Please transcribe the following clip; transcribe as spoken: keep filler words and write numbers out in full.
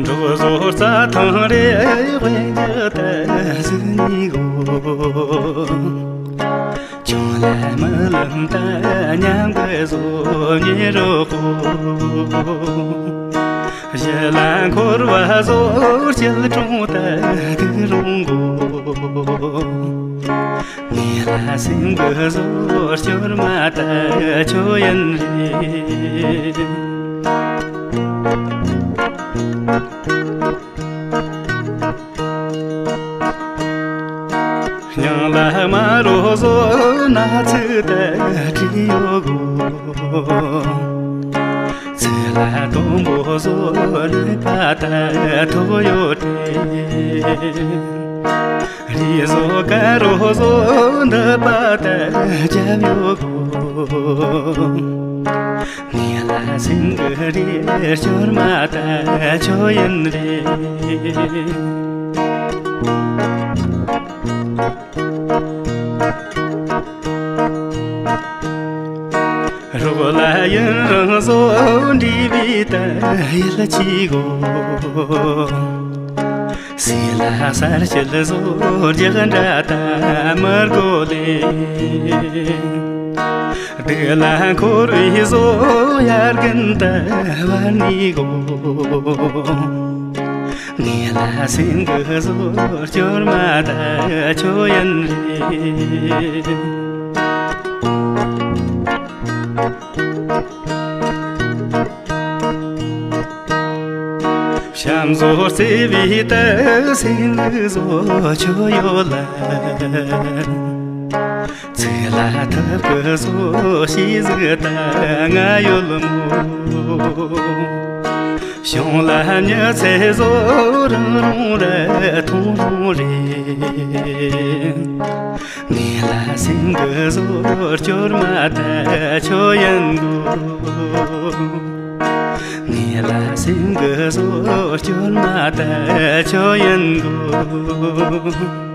འབྲོག་ཟོར་རྩྭ་ཐང་རེ་དབེན་གྱི་ཏ་ཟི་ནི་གོ། ཆུང་ལ་མི་ལམ་ད་མཉམ་གི་བཟོ་ཉེ་རོ་གོ། ཞི་ལ་འཁོར་བ་བཟོ་སྐྱིད་གྲོང་ད་དུ་རུང་གོ། ངེད་ལ་སེམས་གི་བཟོ་སྐྱོར་མ་ད་ཁྱོད་ཡིན་རེད། སྙིང་ལ་མ་རོ་བཟོ་ན་ཚིག་ད་བྲིས་ཡོད་གོ། ཚིག་ལ་དུམ་བུ་བཟོ་ལུས་པ་ད་ཐོག་ཡོད་དེ། རི་བཟོ་དཀར་རོ་བཟོ་འདི་པ་ད་རྒྱབ་ཡོད་གོ། ངེད་ལ་སེམས་གི་རེ་སྐྱོར་མ་ད་ཁྱོད་ཡིན་རེད། རོགས་ལ་ཡུན་རིང་བཟོ་འདྲིས་པའི་ད་ཡིད་ལ་ཆེས་གོ། སྲིད་ལ་གསར་བྱེད་བཟོ་རྒྱག་འདྲ་ད་མི་དགོས་ལེ། སྡུག་ལ་འཁོར་བའི་བཟོ་ཡར་རྒན་ད་བར་ནི་གོ། ངེད་ལ་སེམས་གི་བཟོ་སྐྱོར་མ་ད་ཁྱོད་ཡིན་རེད། བྱམས་བཟོ་བརྩེ་བའི་ད་སེམས་ལུགས་བཟོ་ཁྱོད་ཡོད་ལ། ཚིག་ལ་ཐབས་ཀྱི་བཟོ་ཤེས་ཟིག་ད་ང་ཡོད་མོ། གཞུང་ལ་མྱི་ཚེ་བཟོ་རང་རུང་ར་ཐུང་རུང་རེད། ངེད་ལ་སེམས་གི་བཟོ་སྐྱོར་མ་ད་ཁྱོད་ཡིན་དགོས། ངེད་ལ་སེམས་གི་བཟོ་སྐྱོར་མ་ད་ཁྱོད་ཡིན་དགོས།